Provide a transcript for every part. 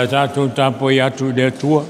Le a tatou tapuai atu i le Atua.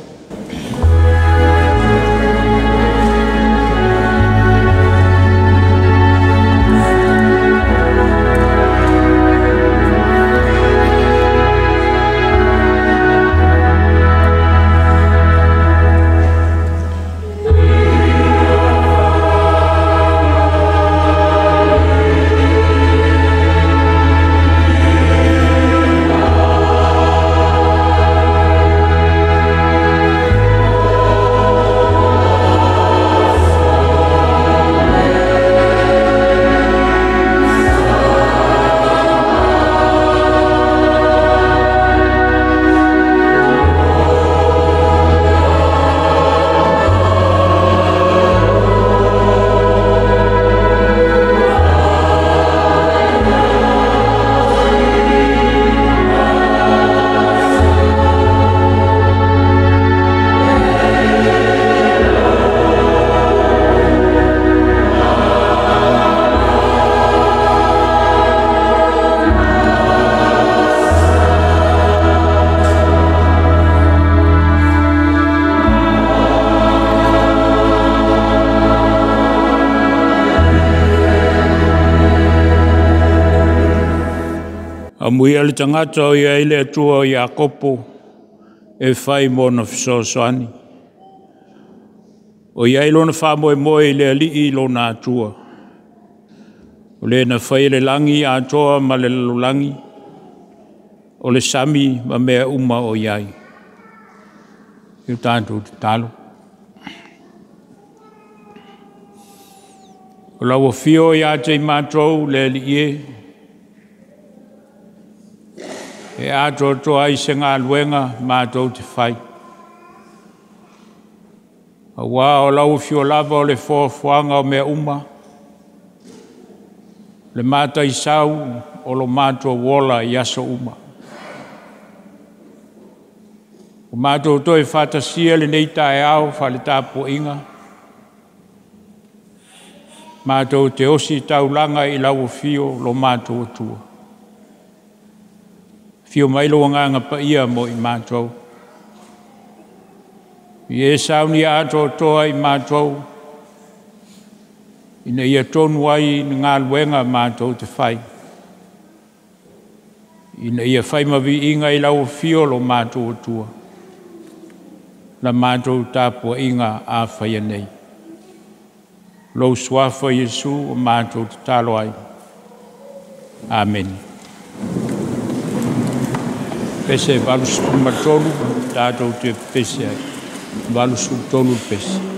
Amuia le tagata o ia i le Atua o Iakopo e fai mo na fesoasoani. O ia i lona faamoemoe i le Alii lona Atua. O le na fai le lagi atoa ma le lalolagi, o le sami ma mea uma o iai. I o tatou tatalo. O lau afio ia te i matou le Alii e, e atoatoa ai se galuega matou te fai. Auā o lau afio lava o le foafoaga o mea uma, le mataisau o lo matou ola i aso uma. O matou toe faatasia lenei taeao faale-tapuaiga, matou te osi taulaga i lau afio lo matou Atua. Afio mai lou Agaga Paia mo i matou. I e saunia atoatoa i matou, ina ia tonu ai ni galuega matou te fai. Ina ia fai ma viiga i lau afio lo matou Atua, la matou tapuaiga a faia nei. Lou suafa Iesu o matou tatalo ai. Amene. Pese 83, tatou te pese ai. 83 pese.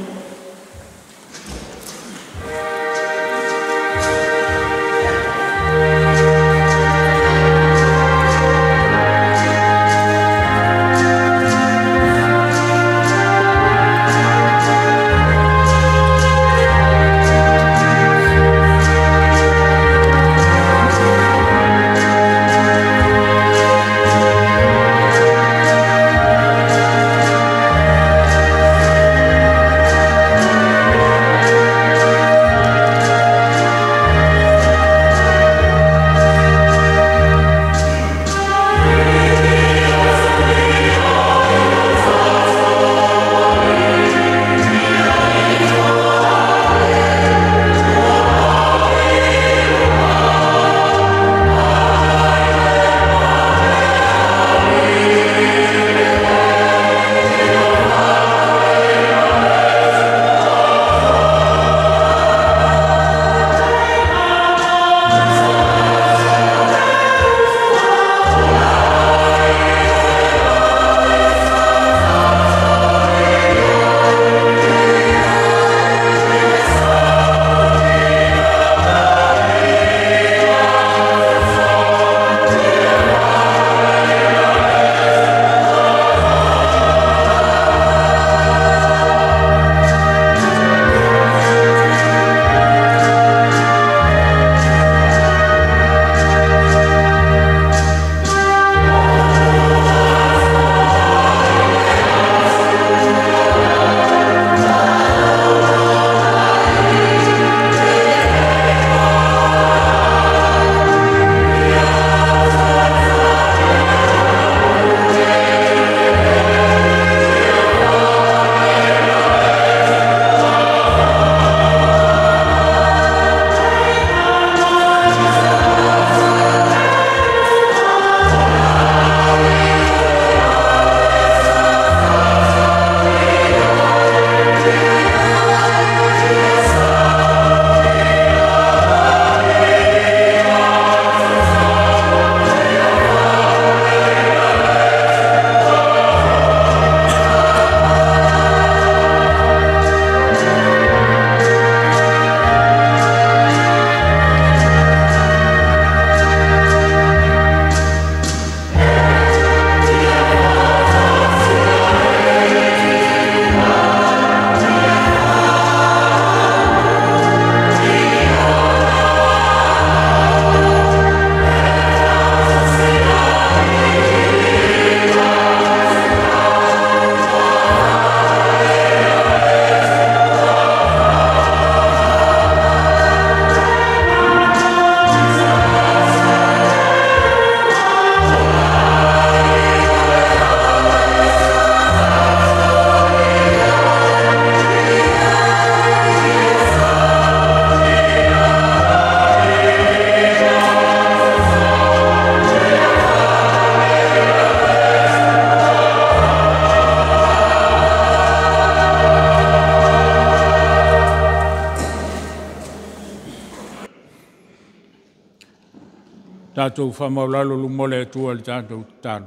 Tatou faamaulalo luma o le Atua le tatou tatalo.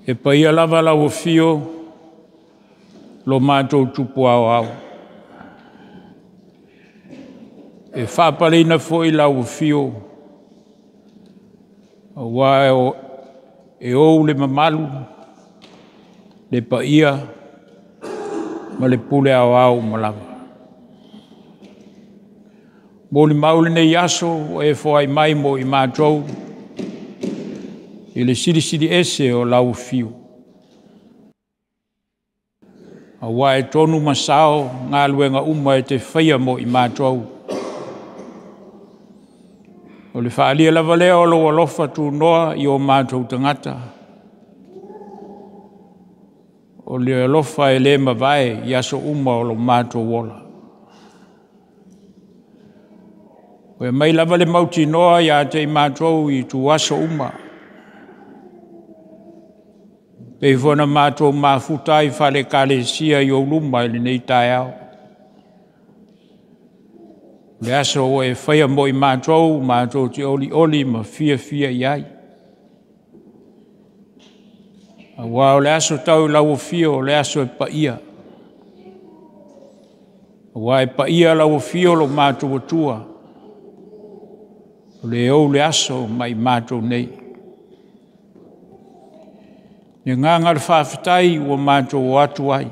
E paia lava lau afio lo matou Tupu Aoao. E faapaleina foi lau afio aua e ou le mamalu, le paia ma le pule aoao uma lava. Molimau lenei aso ua e foai mai mo i matou i le silisili ese o lau afio. Aua e tonu ma sao galuega uma e te faia mo i matou. O le faaalia lava lea o lou alofa tunoa i o matou tagata. O le alofa e le mavae i aso uma o lo matou ola. Ua aumai lava le mautinoa ia te i matou i ituaso uma, pei foi ona matou mafuta ai faale-Ekalesia i ou luma i lenei taeao. O le aso ua e faia mo i matou, matou te olioli ma fiafia i ai. Aua o le aso tau i lau afio o le aso e paia. Aua e paia lau afio lo matou Atua, o le ou le aso ma i matou nei. Le agaga o le faafetai ua matou o atu ai,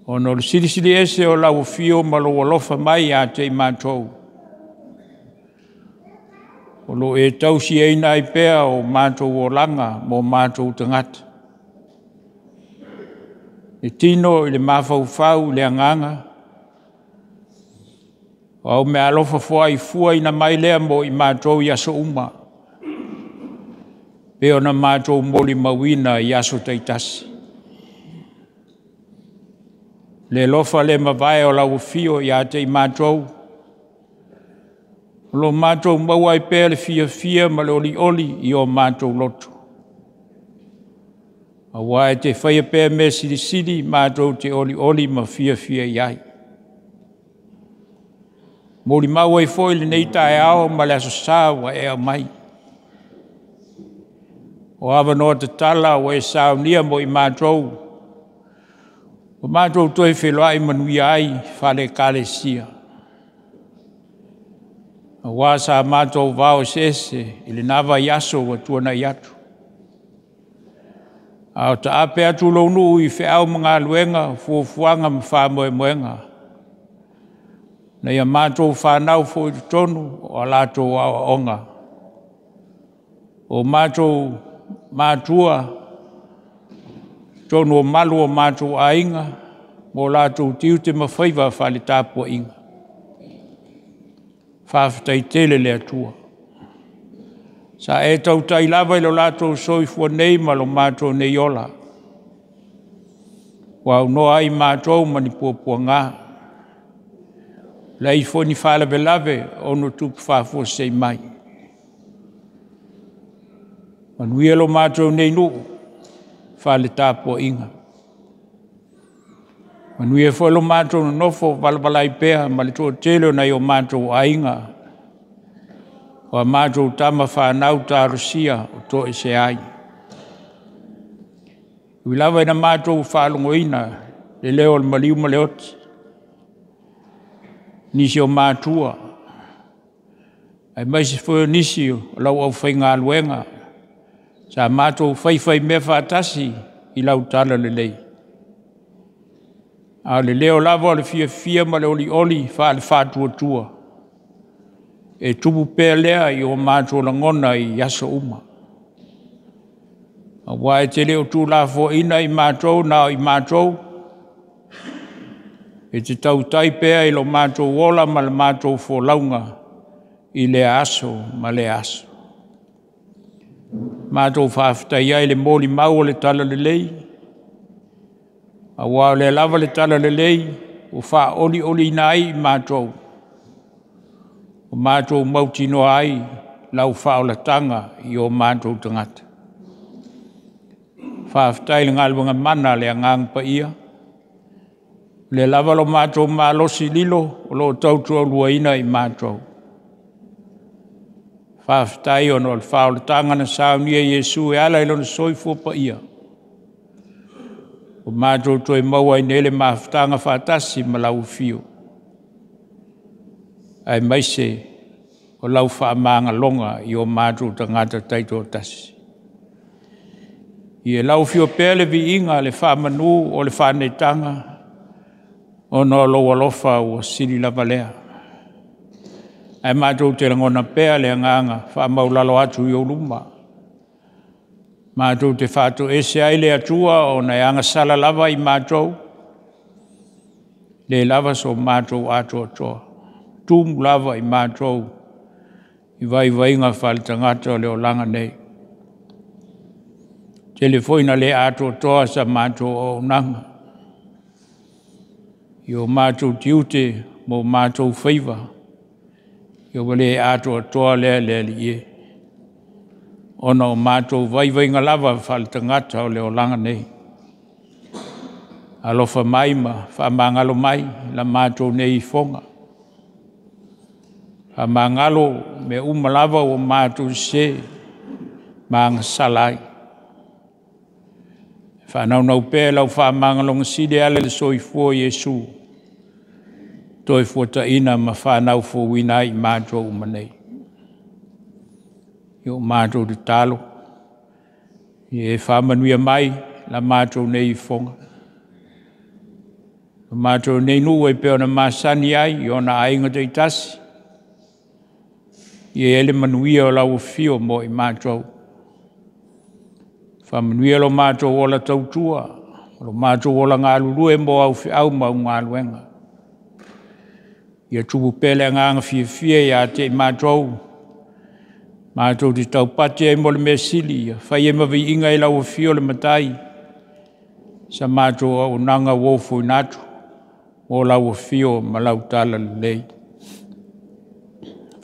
ona o le silisili ese o lau afio ma lou alofa mai ia te i matou, o lo o e tausiaina ai pea o matou olaga ma o matou tagata. I le tino i le mafaufau i le agaga, o au meaalofa foai fuaina mai lea mo i matou i aso uma, pei ona matou molimauina i aso taitasi. Le alofa le mavae o lau afio ia te i matou, o lo o matou maua ai pea le fiafia ma le olioli i o matou loto, aua e te faia pea mea silisili matou te olioli ma fiafia i ai. Molimau ai foi lenei taeao ma le Aso Sa ua e aumai. O avanoa tatala ua e saunia mo i matou, ua matou toe feiloai manuia ai faale-Ekalesia, aua sa matou vao eseese i lena vaiaso ua tuanai atu. A o taape atu lou nuu i feau ma galuega, fuafuaga ma faamoemoega, nai a matou fanau foi i totonu o a latou aoaoga. O matou matua, totonu o malu o matou aiga, ma o latou tiute ma faiva faale-tapuaiga. Faafetai tele i le Atua. Sa e tautai lava i lo latou soifua nei ma lo matou nei ola, ua aunoa ai matou ma ni puapuaga, leai foi ni faalavelave o ono tupu faafuasei mai. Manuia lo matou nei nuu faale-tapuaiga. Manuia foi lo matou nonofo valavala ai pea ma le toatele o nai o matou aiga, o a matou tama fanau talosia o toesea ai. E ui lava ina matou faalogoina le leo o le maliu ma le oti, nisi o matua, aemaise foi o nisi o lau aufaigaluega sa matou faifaimea faatasi i lau talalelei, a o le leo lava o le fiafia ma le olioli faale-faatuatua, e tumu pea lea i o matou lagona i aso uma. Aua e te le o tuulafoaiina i matou na o i matou, e te tautai pea i lo matou ola ma le matou folauga i lea aso ma lea aso. Matou faafetai ai i le molimau o le talalelei, aua o lea lava le talalelei ua faaolioliina ai i matou, ua matou mautinoa ai lau faaolataga i o matou tagata. Faafetai i le galuega mana a le Agaga Paia. Le lava lo matou malosi lilo o lo o tautualuaina i matou. Faafetai ona o le faaolataga na saunia e Iesu e ala i lona soifua paia, ua matou toe maua ai nei le mafutaga faatasi ma lau afio, aemaise o lau faamagaloga i o matou tagata taitoatasi. Ia lau afio pea le viiga, le faamanu o le faaneetaga, ona o lou alofa ua sili lava lea. Ae matou te lagona pea le agaga faamaualalo atu i ou luma, matou te faatoese ai le Atua ona e agasala lava i matou, e le lava so matou atoatoa, e tumu lava i matou i vaivaiga faaletagata o le olaga nei. E tele foi ina le atoatoa sa matou auaunaga i o matou tiute ma o matou faiva, ia ua le atoatoa lea le Alii e, ona o matou vaivaiga lava faaletagata o le olaga nei. Alofa mai ma faamagalo mai la matou nei ifoga, faamagalo mea uma lava ua matou sese ma agasala ai. Faanaunau pea lau faamagaloga sili e ala i le soifua o Iesu, Toefuataiga ma fanau fouina ai i matou uma nei. I o matou tatalo, ia e faamanuia mai la matou nei ifoga, lo matou nei nuu e pei ona masani ai i ona aiga taitasi, ia i ai le manuia o lau afio mo i matou. Faamanuia lo matou ola tautua, lo matou ola galulue mo au feau ma au galuega. Ia tupu pea le agaga fiafia ia te i matou, matou te taupati ai mo le mea sili, ia fai ai ma viiga i lau afio le Matai, sa matou auaunaga ua ofoina atu mo lau afio ma lau talalelei.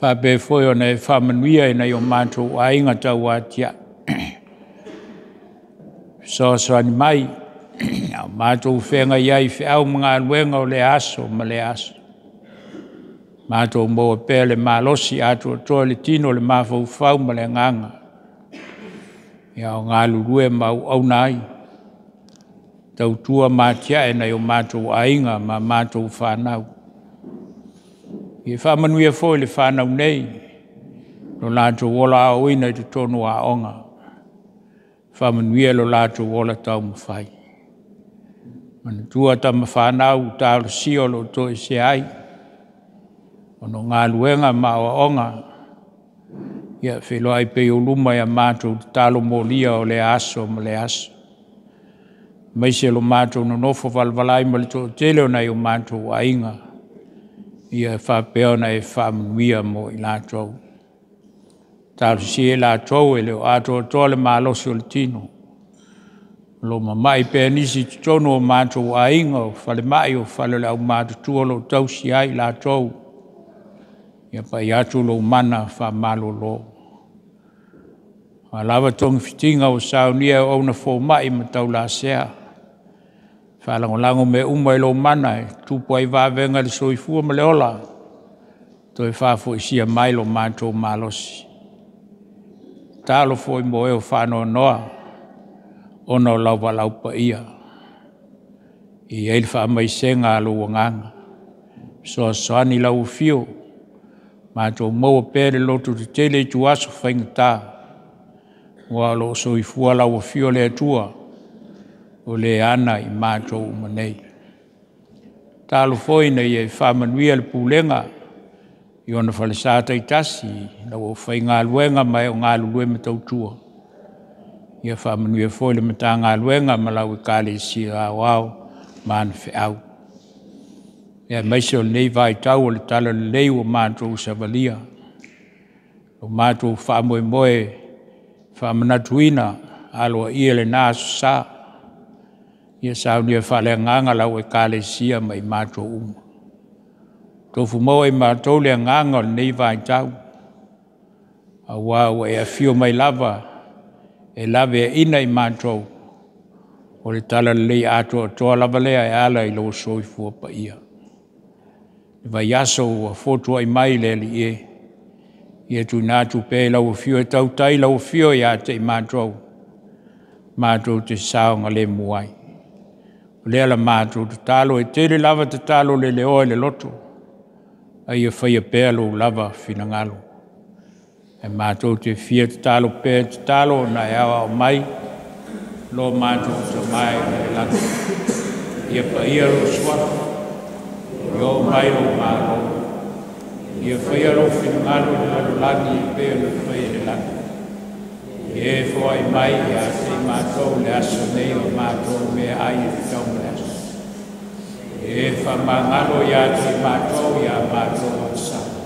Faapea foi ona e faamanuia i nai o matou aiga tauatiae, fesoasoani mai a o matou feagai ai i feau ma galuega o lea aso ma lea aso. Matou maua pea le malosi atoatoa i le tino, le mafaufau ma le agaga, ia o galulue ma auauna ai, tautua ma atiae nai o matou aiga ma matou fanau. Ia faamanuia foi i le fanau nei lo latou ola aoaoina i totonu o aoga, faamanuia lo latou ola taumafai. Manatua tama fanau talosia o lo o toesea ai ona o galuega ma aoaoga, ia feiloai pea i ou luma i a matou tatalo molia o lea aso ma lea aso, aemaise lo matou nonofo valavala ai ma le toatele o nai o matou aiga, ia faapea ona e faamanuia mo i latou. Talosia i latou e le o atoatoa le malosi o le tino, o lo o mamai pea nisi i totonu o matou aiga, o falemai, o fale o le aumatutua o lo o tausi ai i latou, ia pai atu lou mana faamalolo. O a lava togafitiga ua saunia e auauna fomai ma taulasea, faalagolago mea uma i lou mana e tupu ai vavega i le soifua ma le ola, toe faafoisia mai lo matou malosi. Tatalo foi mo e o faanoanoa ona o lau valaau paia, e i ai le faamaisega a lou agaga, fesoasoani lau afio, matou maua pea le lototetele i ituaso faigata, aua o lo o soifua lau afio le Atua, o le ana i matou uma nei. Tatalo foi ina ia e faamanuia le pulega i ona falesa taitasi, lau aufaigaluega ma e o galulue ma tautua, ia faamanuia foi le Matagaluega ma lau Ekalesia Aoao ma ana feau, aemaise o lenei vaitau o le talalelei ua matou savalia, ua matou faamoemoe e faamanatuina aloaia lena Aso Sa. Ia saunia faaleagaga lau Ekalesia ma i matou uma. Tofu maua e matou le agaga o lenei vaitau, aua ua e afio mai lava e laveaiina i matou. O le tala lelei atoatoa lava lea e ala i lou soifua paia. Le vaiaso ua fotuai mai le Alii e, ia tuuina atu pea i lau afio e tautai lau afio ia te i matou, matou te saogalemu ai. O lea la matou tatalo, e tele lava tatalo leleoa i le loto, a ia faia pea lou lava finagalo. Ae matou te fia tatalo pea, tatalo na e aoao mai lo matou Tama e i le lagi. Ia paia lou suafa, ia oo mai lou malo, ia faia lou finagalo i le lalolagi e pei ona faia i le lagi. Ia e foai mai ia te i matou le aso nei o matou meaai e tatau mo le aso. Ia e faamagalo ia te i matou ia matou agasala.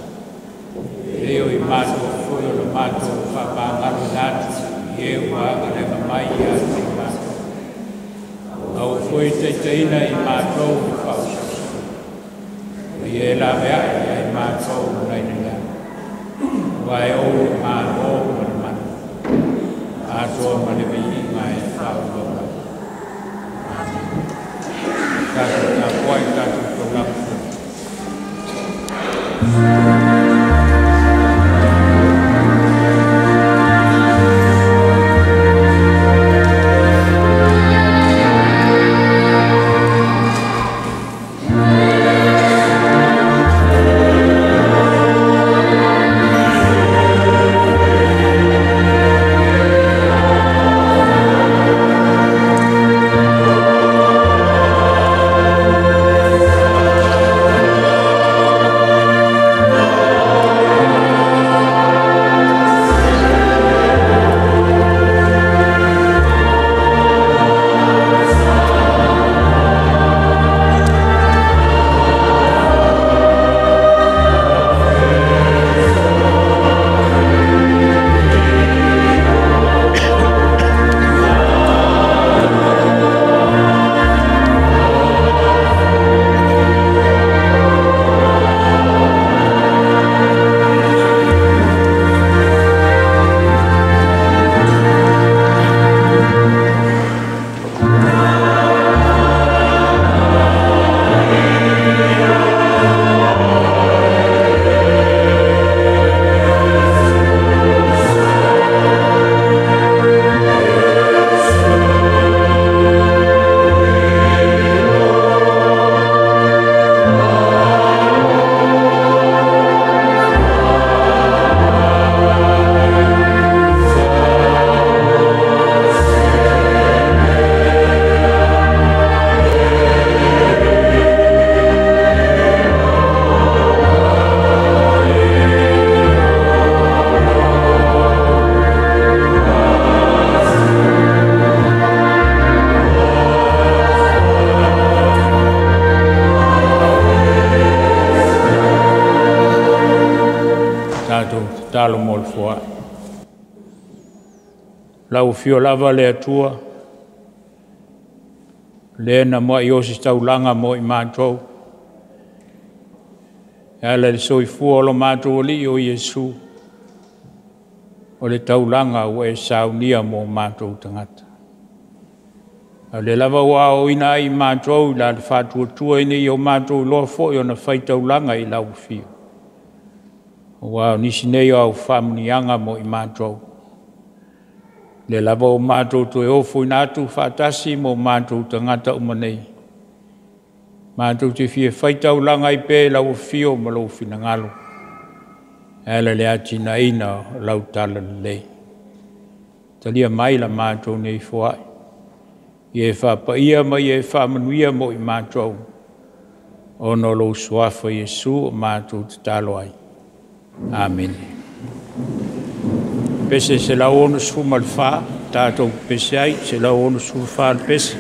E leo i matou foi o le matou faamagalo atu i e ua agalega mai ia te i matou. Aua foi taitaiina i matou i faaosoosoga. Ia e laveai ia i matou nai le leaga. Aua e ou le malo ma le mana, atoa ma le viiga e faaauau ai. Amen. Tatou tapuai, tatou taulaga foi. Tatalo mo le foai. Lau afio lava le Atua, le na moai o se taulaga mo i matou, e ala i le soifua o lo matou Alii o Iesu, o le taulaga ua e saunia mo matou tagata. A o lea lava ua aoaoina ai i matou i la le faatuatua ina ia o matou iloa foi ona faitaulaga i lau afio. Aua o nisi nei o au faamuniaga mo i matou. Le lava o matou toe ofoina atu faatasi mo matou tagata uma nei. Matou te fia faitaulaga ai pea i lau afio ma lou finagalo. E ala le atinaeina o lau tala lelei. Talia mai la matou nei foai. Ia e faapaia ma ia e faamanuia mo i matou. Ona o lou suafa Iesu o matou tatalo ai. Amene. Pese 164, tatou pese ai, 164 le pese.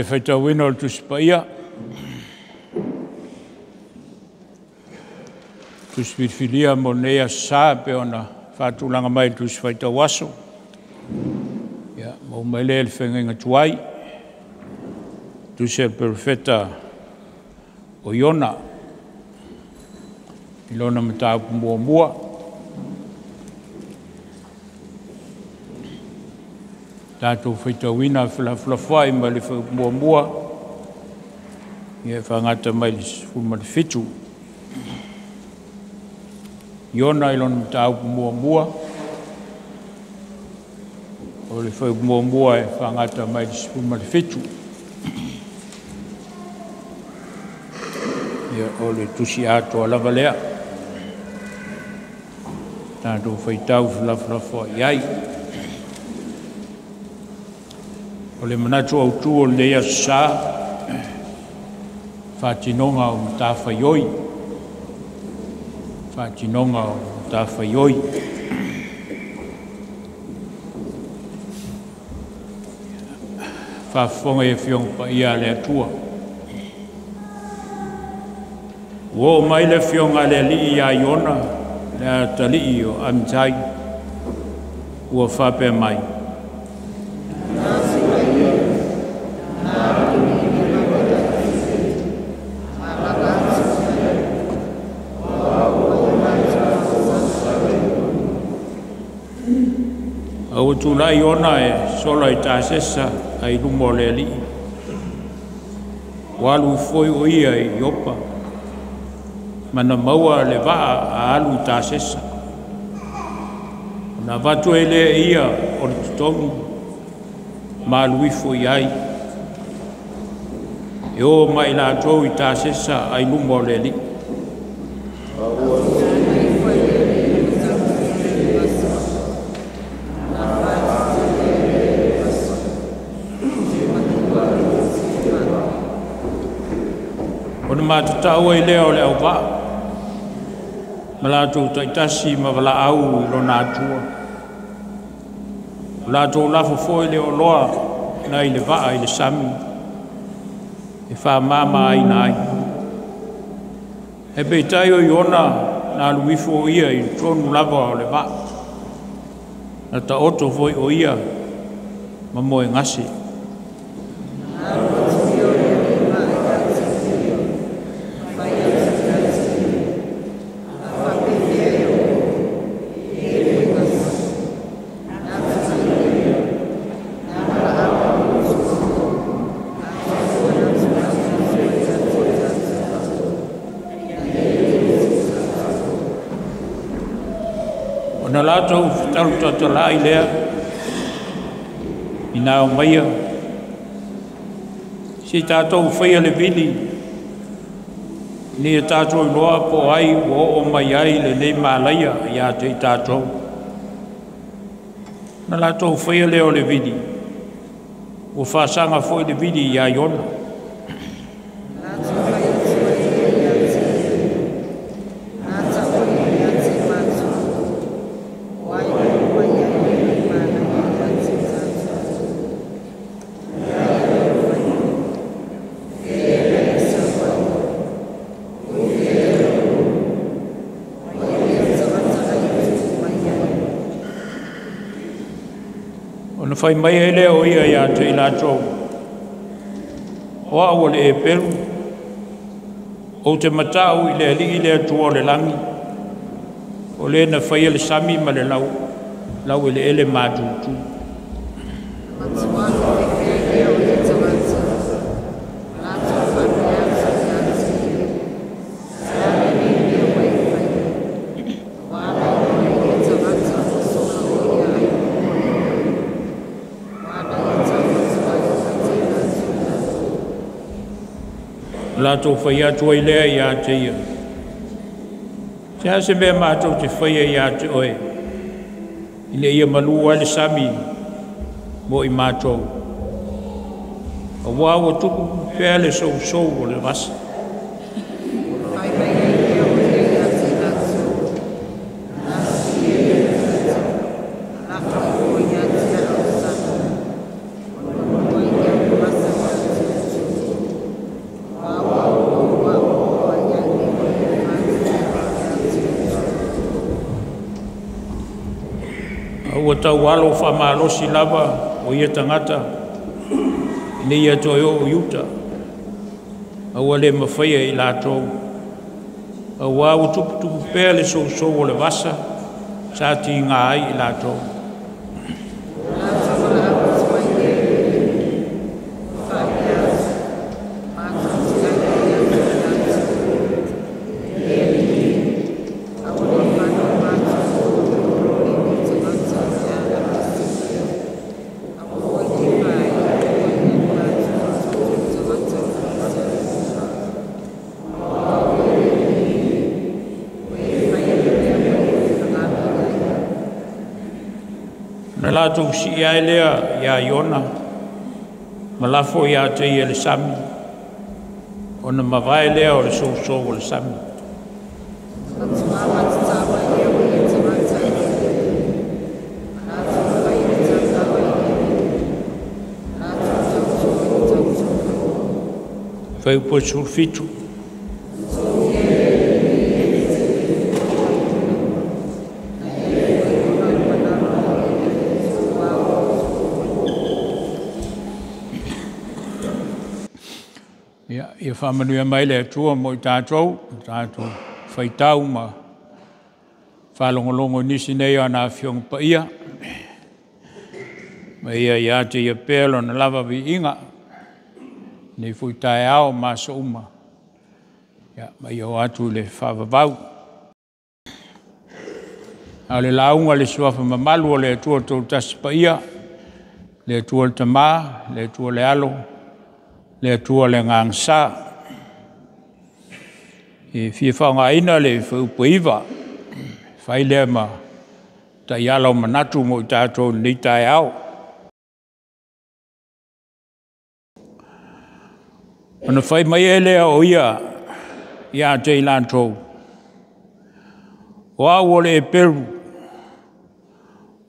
Le faitauina o le Tusi Paia, Tusi Filifilia mo lenei aso sa pei ona faatulaga mai le Tusi Faitau Aso. Ia, maua mai lea i le feagaiga tuai, Tusi a le Perofeta o Iona i lona mataupu muamua. Tatou faitauina felafolafoai mai le fuaiupu muamua, ia faagata mai le 17. Iona i lona mataupu muamua, o le fuaiupu muamua e faagata mai le 17. Ia, o le tusi atoa lava lea tatou faitau felafolafoai ai. O le manatu autu o lenei aso sa, faatinoga o matafaioi. Faatinoga o matafaioi. Faafofoga i Afioga Paia a le Atua. Ua oo mai le Afioga a le Alii ia Iona, le atalii o Amitai, ua faapea mai. A ua tulai Iona e sola i Tasesa ai luma o le Alii. Ua alu foi o ia i Iopa, ma na maua le vaa a alu i Tasesa. Ona avatu ai lea e ia o le totogi, ma alu ifo i ai. E o mai latou i Tasesa ai luma o le Alii. Ona matatau ai lea o le auvaa, ma latou taitasi ma valaau i lona Atua. O latou lafo foi le oloa nai le vaa i le sami, e faamamaina ai. E peitai o Iona na alu ifo o ia i totonu lava o le vaa, na taoto foi o ia ma moegase. Ona latou fetalutatalaai lea ina aumaia si tatou faia le vili ni e tatou iloa po ai ua oo mai ai lenei malaia ia te i tatou. Na latou faia lea o le vili, ua faasaga foi le vili ia Iona. Ona fai mai ai lea o ia ia te i latou, o au o le Epelu, ou te matau i le Alii le Atua o le lagi, o le na faia le sami ma le lau eleele matutu. Latou fai atu ai lea ia te ia. Se a se mea matou te faia ia te oe, ina ia malu ai le sami mo i matou. Aua ua tupu pea le sousou o le vasa. Ua taualo faamalosi lava o ia tagata ina ia toe oo i uta, a ua le mafaia i latou. Auā ua tuputupu pea le sousou o le vasa sa tiga ai i latou. Na latou si'i ai lea iā Iona ma lafo ia te ia le sami, ona mavae lea o le sousou o le sami. Fuaiupu 17. Ia faamanuia mai le Atua mo i tatou, tatou faitau ma faalogologo i nisi nei o ana afioga paia, ma ia ia te ia pea lona lava viiga, nei foi taeao ma aso uma, ia, ma ia oo atu i le faavavau. A o le lauga i le suafa mamalu o le Atua Toatasi Paia, le Atua le Tama, le Atua le Alo, le Atua le Agaga Sa. E fia faaaogaina le fuaiupu 9, fai lea ma taiala o manatu mo i tatou i lenei taeao. Ona fai mai ai lea o ia ia te i latou, o au o le Eperu,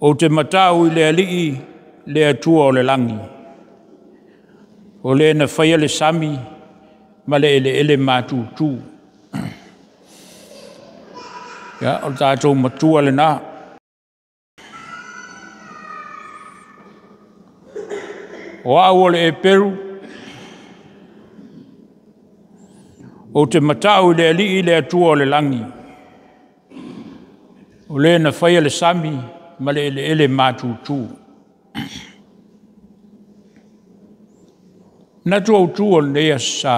ou te matau i le Alii le Atua o le lagi, o Le na faia le sami ma le eleele matutu. Ia, o le tatou matua lena. O au o le Eperu, ou te matau i le Alii le Atua o le lagi, o Le na faia le sami ma le eleele matutu. Manatu autu o lenei Aso Sa,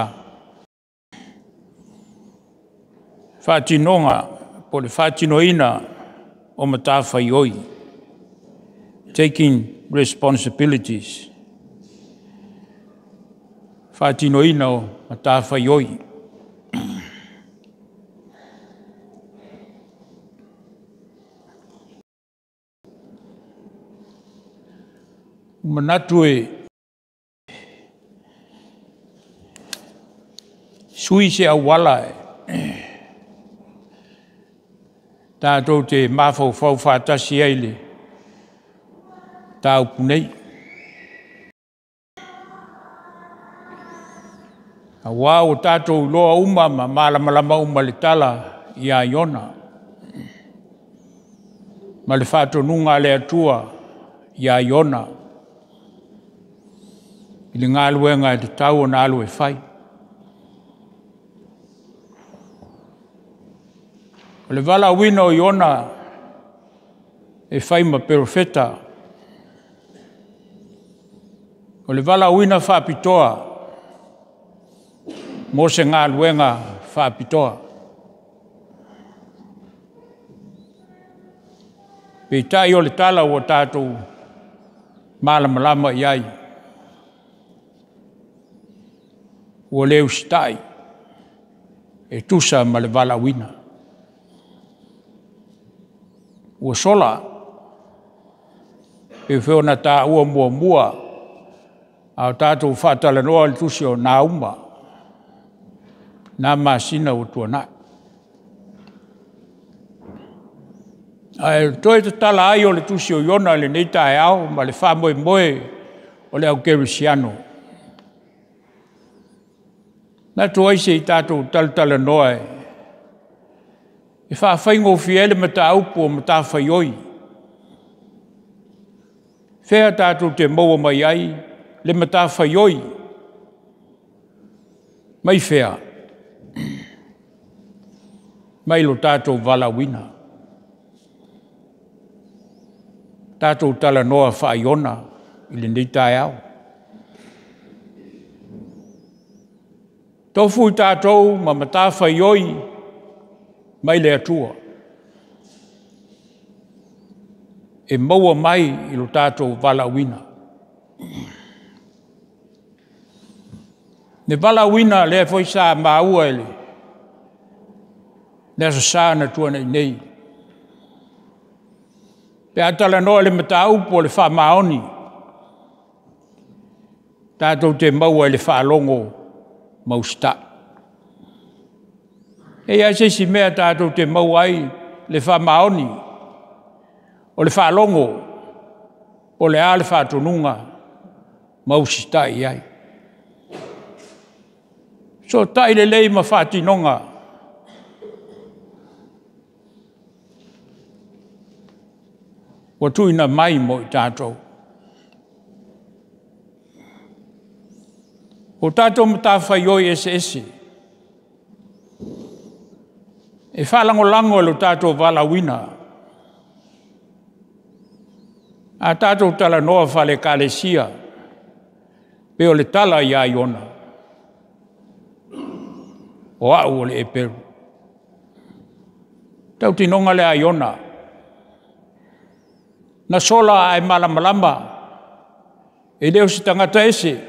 faatinoga po o le faatinoina o matafaioi, taking responsibilities, faatinoina o matafaioi. Manatu e sui se auala tatou te mafaufau faatasi ai i le mataupu nei. Aua ua tatou iloa uma ma malamalama uma i le tala ia Iona ma le faatonuga a le Atua ia Iona i le galuega e tatau ona alu e fai. O le valaauina o Iona e fai ma perofeta, o le valaauina faapitoa mo se galuega faapitoa. Peitai o le tala ua tatou malamalama i ai, ua le usitai e tusa ma le valaauina. Ua sola, pei foi ona taua muamua a o tatou faatalanoa le tusi o Nauma, na masina ua tuanai. Ae toe tatala ai o le tusi o Iona i lenei taeao ma le faamoemoe o le aukerisiano. Manatu ai se i tatou talatalanoa e faafaigofie ai le mataupu o matafaioi. Fea tatou te maua mai ai le matafaioi mai fea? Mai lo tatou valaauina. Tatou talanoa faa-Iona i lenei taeao. Tofu i tatou ma matafaioi mai le Atua e maua mai i lo tatou valaauina. Le valaauina lea foi sa maua i le Aso Sa na tuanai nei, pe a talanoa i le mataupu o le faamaoni, tatou te maua i le faalogo ma usitai. E leai lava se isi mea tatou te maua ai le faamaoni, o le faalogo po o le a le faatonuga ma usitai i ai. Fesootai lelei ma faatinoga. Ua tuuina mai mo i tatou. O tatou matafaioi eseese, e faalagolago i lo tatou valaauina. A tatou talanoa faale-ekalesia, pei o le tala ia Iona, o au o le eperu. O le tautinoga lea a Iona, na sola ae malamalama, e le o se tagata ese,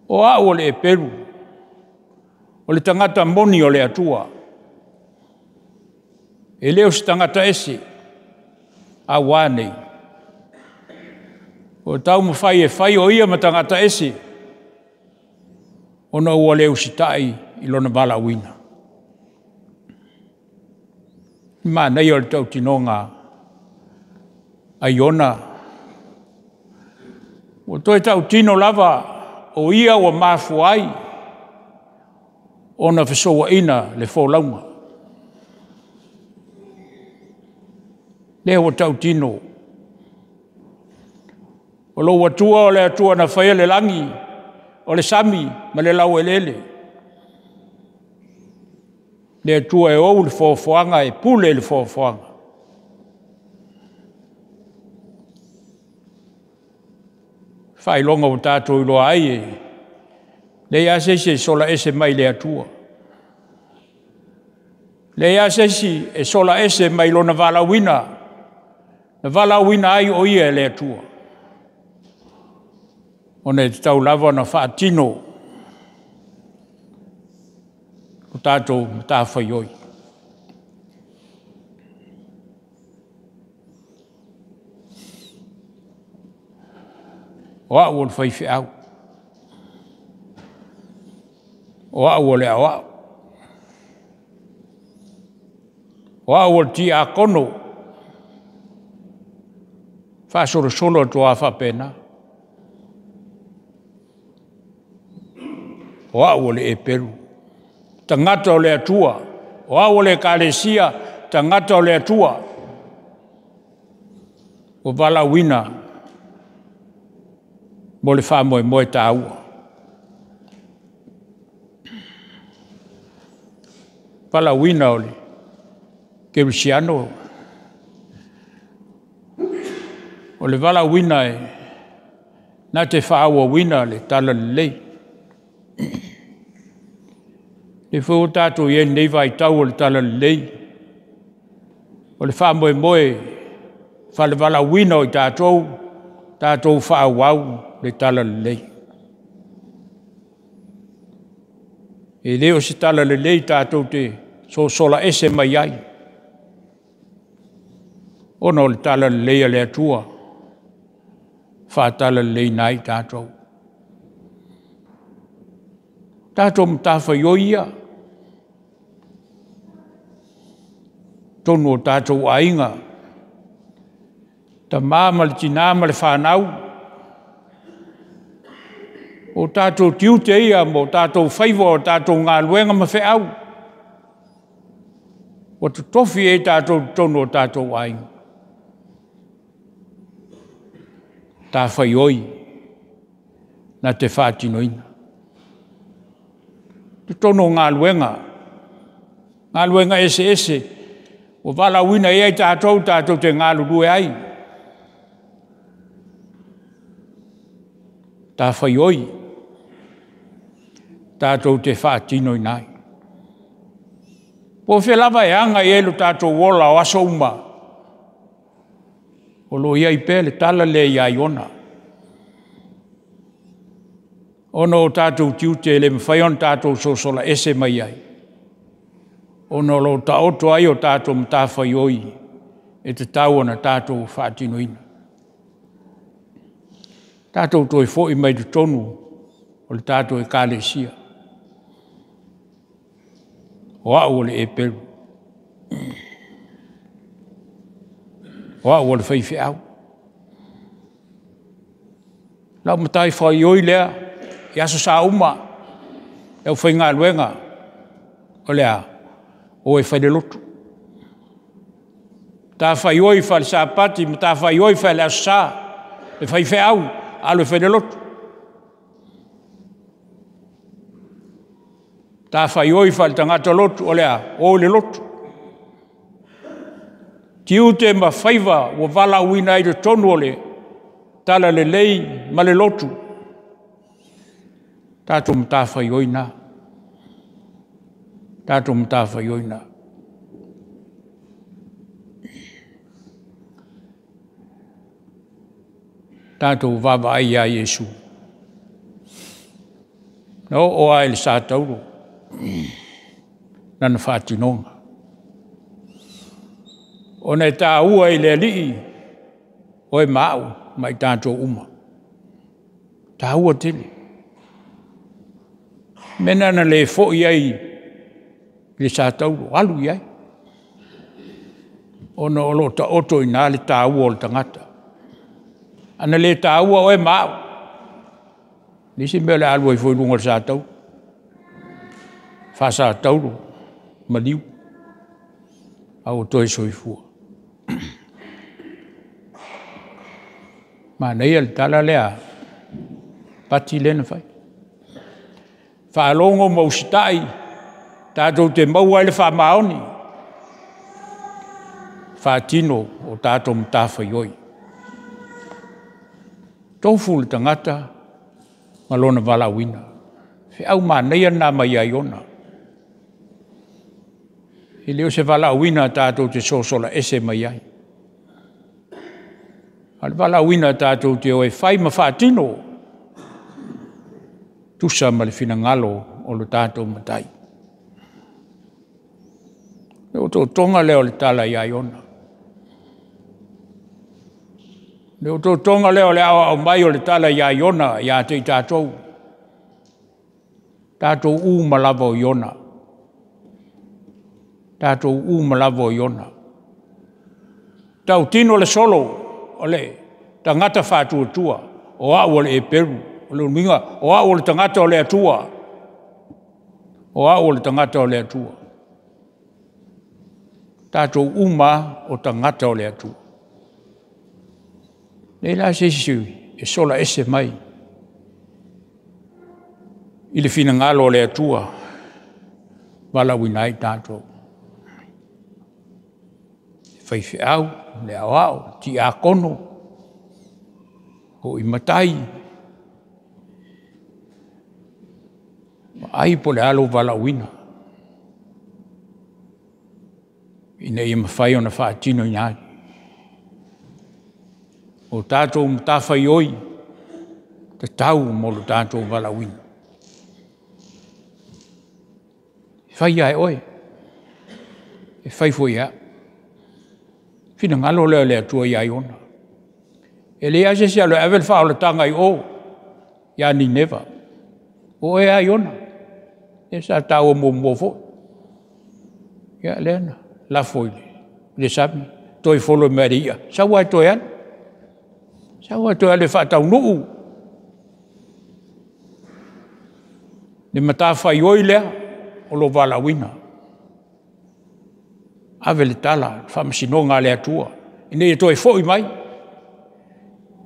o au o le eperu, o le tagata moni o le Atua. E le o se tagata ese, a ua a nei? Ua taumafai e fai o ia ma tagata ese, ona ua le usitai i lona valaauina. Manaia o le tautinoga a Iona, ua toe tautino lava o ia ua mafua ai ona fesouaina le folauga. Lea ua tautino, o lou Atua o le Atua na faia le lagi, o le sami ma le laueleele, le Atua e ou le foafoaga, e pule i le foafoaga. O le faailoga ua tatou iloa ai, e leai lava se isi e sola ese mai le Atua. E leai lava se isi e sola ese mai lona valaauina, na valaauina ai o ia e le Atua, ona e tatau lava ona faatino a tatou matafaioi. O au o le faifeau, o au o le aoao, o au o le tiakono, e faasolosolo atu lava faapena. O au o le eperu, tagata o le Atua, o au o le ekalesia, tagata o le Atua, ua valaauina mo le faamoemoe taua. Valaauina o le kerisiano, o le valaauina e na te faaauauina le Talalelei. O lea foi ua tatou i ai i lenei vaitau o le Talalelei, o le faamoemoe faale-valaauina o i tatou, tatou faaauau le Talalelei. E le o se Talalelei tatou te sosola ese mai ai, ona o le Talalelei a le Atua faatalaleleiina ai tatou. O tatou matafaioi ia, totonu o tatou aiga, tama ma le tina ma le fanau, o tatou tiute ia ma o tatou faiva, o tatou galuega ma feau ua totofi i ai tatou i totonu o tatou aiga. matafaioi na te faatinoina. Totonu o galuega, galuega eseese ua valaauina i ai tatou tatou te galulue ai. Matafaioi tatou te faatinoina ai. Po o fea lava e aga i ai lo tatou ola o aso uma, o lo o i ai pea le tala lea ia Iona. Ona o tatou tiute e le mafai ona tatou sosola ese mai ai, ona o lo o taoto ai a tatou matafaioi e tatau ona tatou faatinoina. Tatou toe foi mai totonu o le tatou Ekalesia. O au o le Eperu, o au o le faifeau. O lau matafaioi lea i aso Sa uma, le aufaigaluega, o le a? O e fai le lotu. Matafaioi faale-Sapati, matafaioi faale-Aso Sa, le faifeau, alu e fai le lotu. Matafaioi faale-tagata lotu, o le a? O i le lotu. Tiute ma faiva ua valaauina ai i totonu o le talalelei ma le lotu, tatou matafaioi lena, tatou matafaioi lena. Tatou vaavaai ia Iesu, na oo lava i le satauro lana faatinoga, ona e taua i le Alii oe ma au ma i tatou uma, e taua tele. O le mea lena na le foi ai i le satauro, alu i ai, ona o lo o taoto i ina le taua o le tagata. A na le taua oe ma au, e leai se mea o le a alu ai fua i luga o le satauro, faa-satauro, maliu ae ua toe soifua. Manaia le tala lea a Pati lea na fai, faalogo ma usitai, tatou te maua ai le faamaoni, e faatino o tatou matafaioi. Tofu le tagata ma lona valaauina. O le feau manaia lena mai ia Iona. E le o se valaauina tatou te sosola ese mai ai, a o le valaauina tatou te o e fai ma faatino, tusa ma le finagalo o lo tatou Matai. O le otootoga lea o le tala ia Iona. O le otootoga lea o le aoao mai o le tala ia Iona ia te i tatou, tatou uma lava o Iona. Tatou uma lava o Iona. Tautino le solo o le tagata faatuatua, o au o le Eperu. O lona uiga, o au o le tagata o le Atua. O au o le tagata o le Atua. Tatou uma lava o tagata o le Atua. E leai la se isi e sola ese mai i le finagalo o le Atua valaauina ai tatou. Le faifeau, le aoao, tiakono, alii matai, vaai po o le a lou valaauina ina ia mafai ona faatinoina ai. O tatou matafaioi tatau mo lo tatou valaauina. E fai lava e oe, e fai foi e au. Finagalo lea o le Atua ia Iona. E leai lava se isi e alu e ave le faaolataga i o ia Nineva. O oe lava Iona, lea sa taua muamua foi. Ia lea na lafo i le sami, toe foloi mai lava e le i'a, sau lava e toe alu, sau lava e toe alu e faataunuu le matafaioi lea o lou valaauina. Ave le tala, le faamasinoga a le Atua ina ia toe foi mai.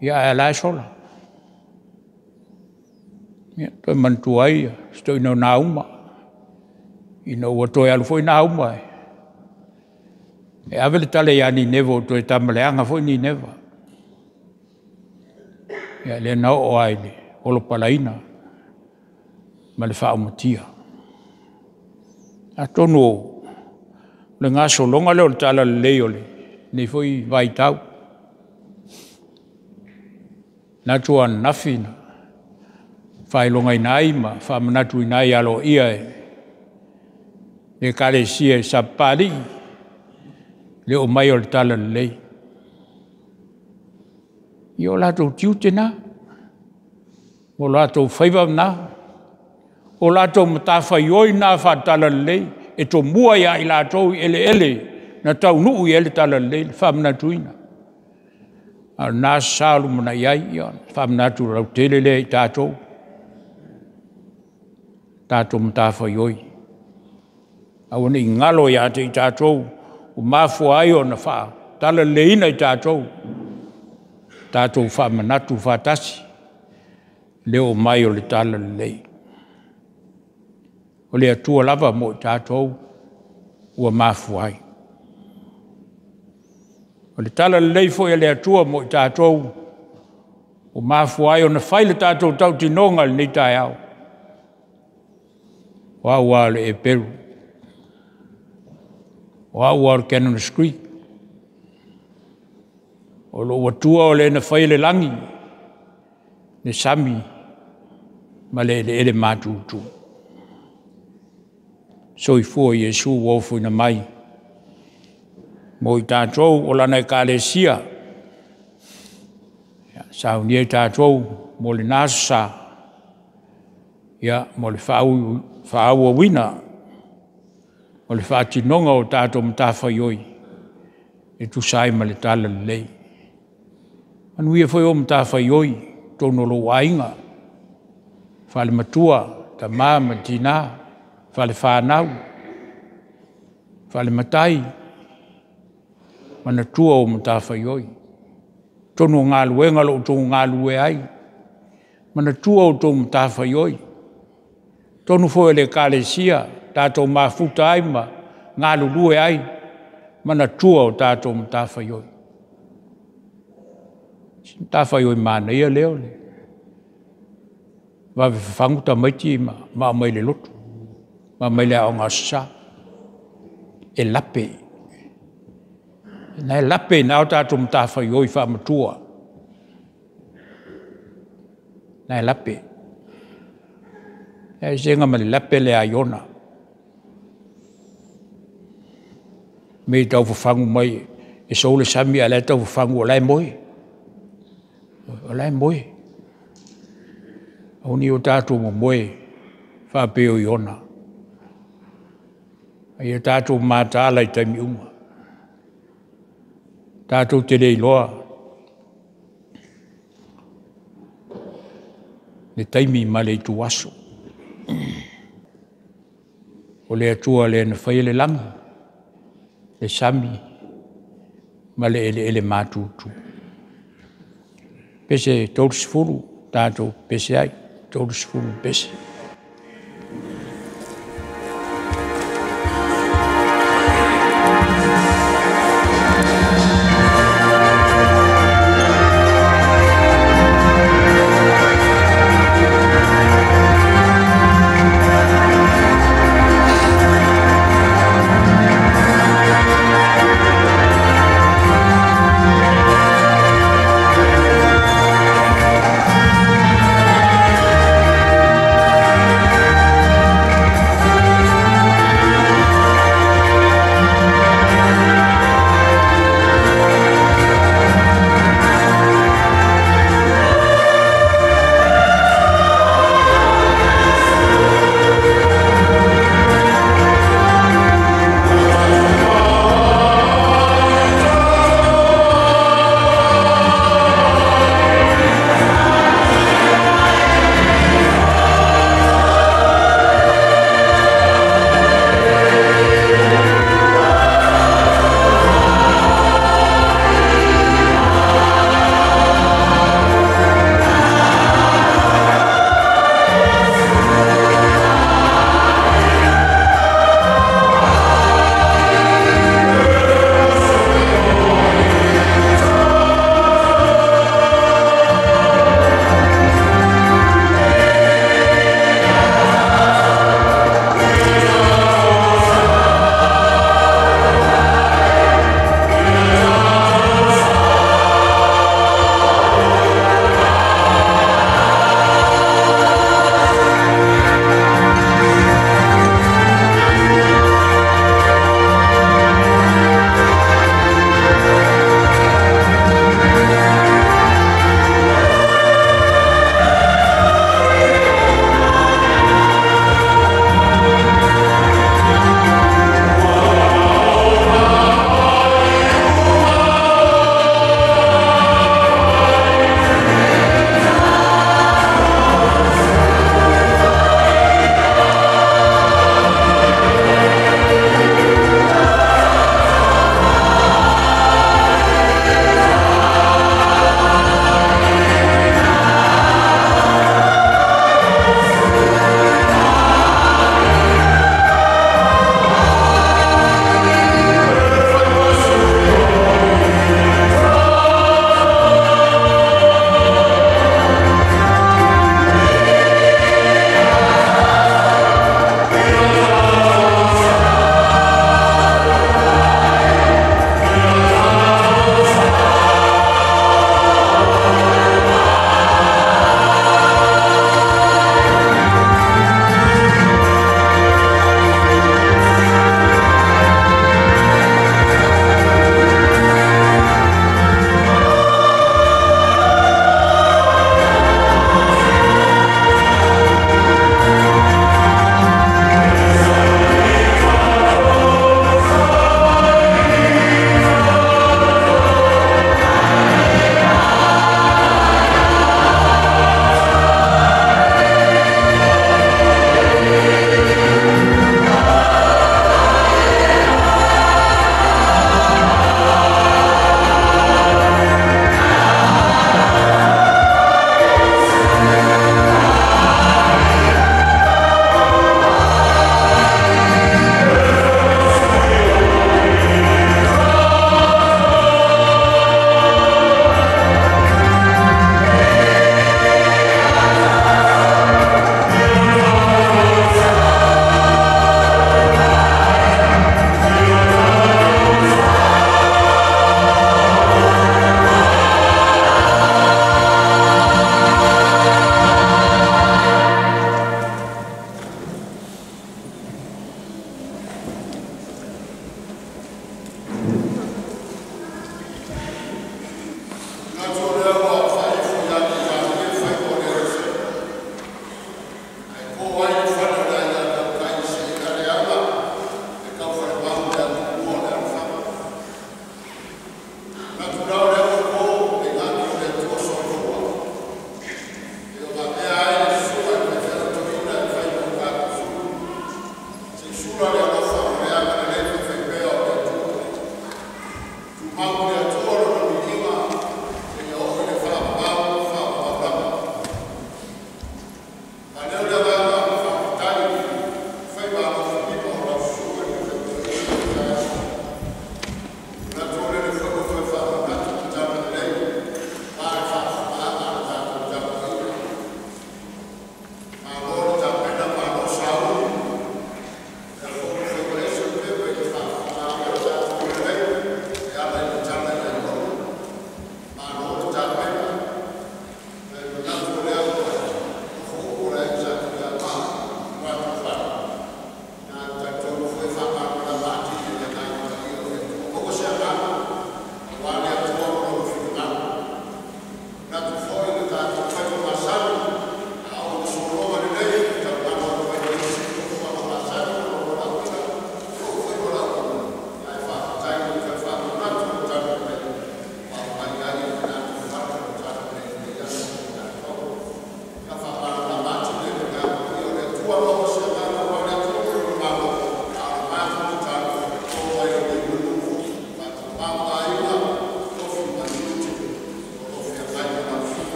Ia ae la e sola. Ia toe manatua ai si toeaina o Nauma, ina ua toe alu foi Nauma e ave le tala ia Nineva ua toe tama leaga foi Nineva. Ia lea na oo lava i le olopalaina ma le faaumatia. Atonu o le gasologa lea o le talalelei o lenei foi vaitau. E manatu o ananafi na faailogaina ai ma faamanatuina ai aloaia e le Ekalesia i Sapapalii le oo mai o le talalelei. Ia o latou tiute na, o latou faiva na, o latou matafaioi na faale-talalelei e tomua ia i latou i eleele na taunuu i ai le talalelei le faamanatuina. A o lena Aso Sa o lumanai ai, ia ona faamanatu lautele lea ia i tatou, tatou matafaioi, aua ne i galo ia te i tatou ua mafua ai ona faatalaleleiina i tatou, tatou faamanatu faatasi le oo mai o le talalelei. O le Atua lava mo i tatou ua mafua ai. O le talalelei foi a le Atua mo i tatou ua mafua ai ona fai le tatou tautinoga i lenei taeao, o au lava o le Eperu, o au lava o le Canon Street, o lou Atua o Le na faia le lagi, le sami ma le eleele matutu. Soifua Iesu ua ofoina mai mo i tatou o Lana Ekalesia, saunia i tatou mo lena Aso Sa mo le faaauauina o le faatinoga o tatou matafaioi e tusa ai ma le talalelei. Manuia foi ou matafaioi i totonu o lou aiga, fale matua, tama ma tina, fale fanau, fale matai, manatua ou matafaioi. Totonu o galuega o lo o outou galulue ai, manatua a outou matafaioi. O totonu foi o le Ekalesia na tatou mafuta ai ma galulue ai, manatua a tatou matafaioi. O si matafaioi manaia lea o le vave fafagu tamaiti ma aumai i le lotu ma aumai i le aoga Aso Sa, e lape. O lena e lape i ina a tatou matafaioi faamatua, o lena e lape. E eseesega ma le lape lea a Iona, mei tau fafagu mai e sou le sami a o la e tau fafagu o la e moe, o la e moe. Aua ne i o tatou momoe faapei o Iona, a ia tatou mataala i taimi uma. Tatou te le iloa le taimi ma le ituaso. O le Atua o Le na faia le lagi, le sami ma le eleele matutu. Pese 30 tatou pepese ai, 30 pese.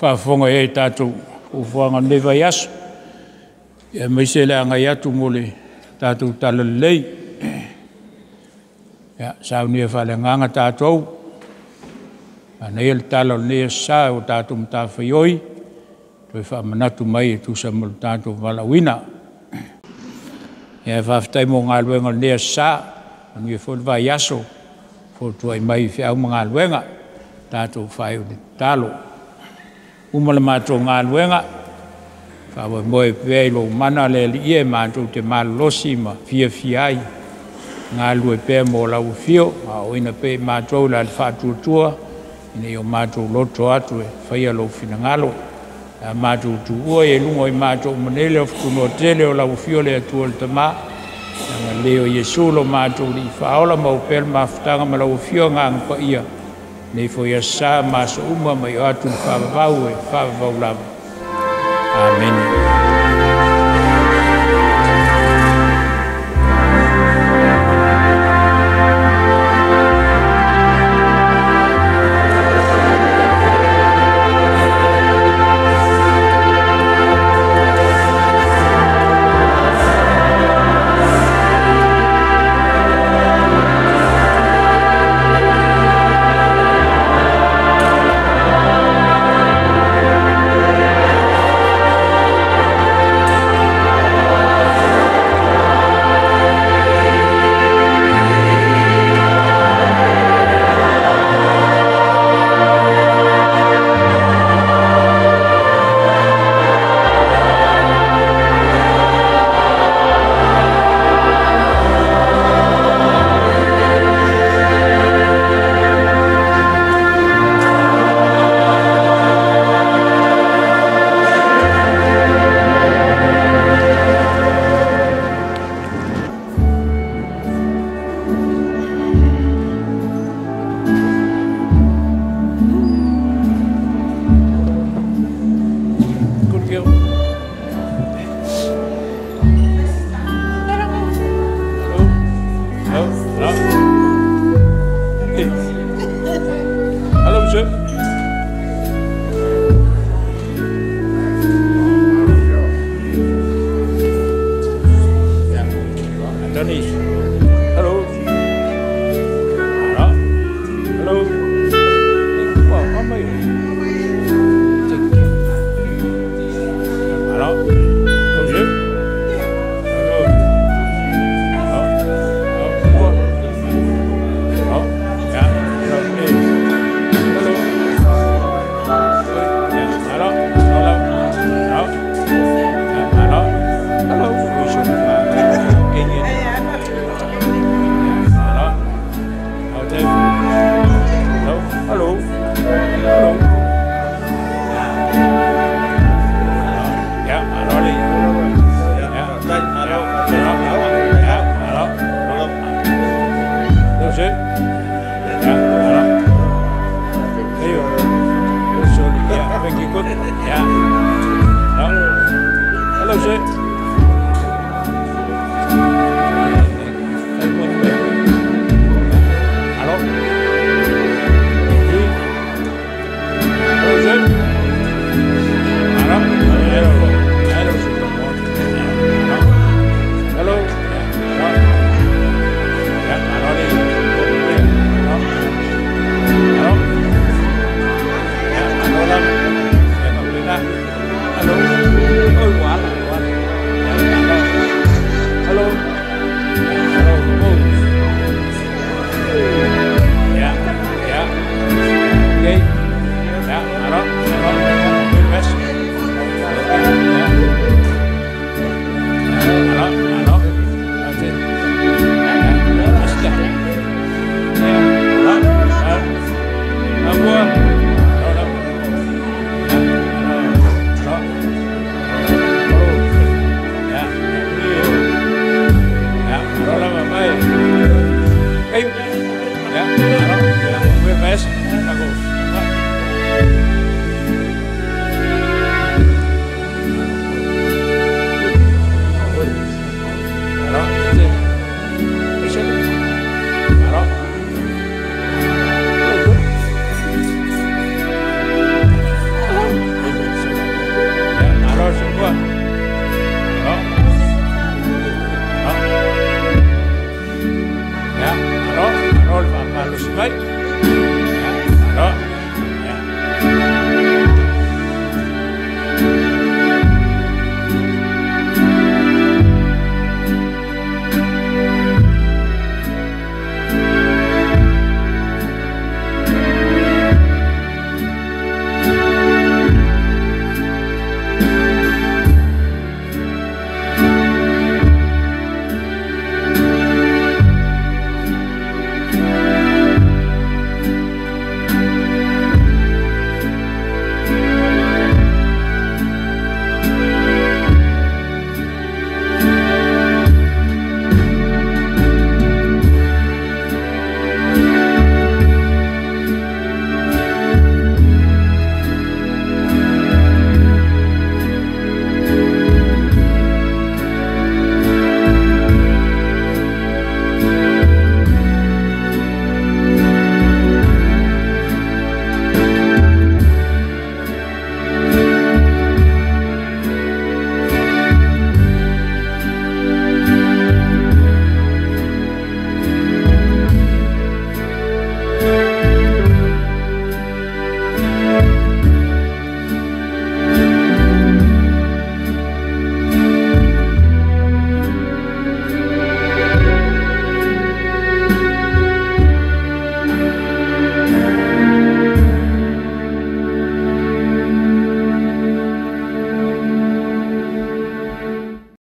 Faafofoga i ai tatou fuafuaga o lenei vaiaso, aemaise le agai atu mo le tatou talalelei. Ia, saunia faaleagaga tatou, manaia le tala o lenei aso sa ua tatou matafaioi, toe faamanatu mai e tusa ma lo tatou valaauina. Ia, faafetai mo galuega o lenei aso sa, manuia foi le vaiaso, fotuai mai i feau ma galuega, tatou faaiu i le tatalo. Uma le matou galuega, faamoemoe pea i lou mana le Alii e matou te malolosi ma fiafia ai, galulue pea mo lau afio, aoaoina pea i matou le faatuatua, ina ia o matou loto atu e faia lou finagalo. Pe a matou tuua ia i luga o i matou uma nei le ofotunoa tele o lau afio le Atua le Tama, le agalelei o Iesu lo matou Alii Faaola, maua pea le mafutaga ma lau afio Agaga Paia, nei foi aso sa ma aso uma ma i o atu le faavavau e faavavau lava. Amene. Hallo, monsieur. Ja, Anthony. Hallo. Ja. Hallo. Hallo. Monsieur. Hallo. Ja. Ja. Hallo. Hallo. Ja. Hallo. Hallo. Hallo. Hallo. Hallo. Hallo. Ja, hallo. Ja, hallo. Ja, hallo. Hallo. Ja, hallo. Ja, thank you. Good. Ja. Hallo. Hallo, sir.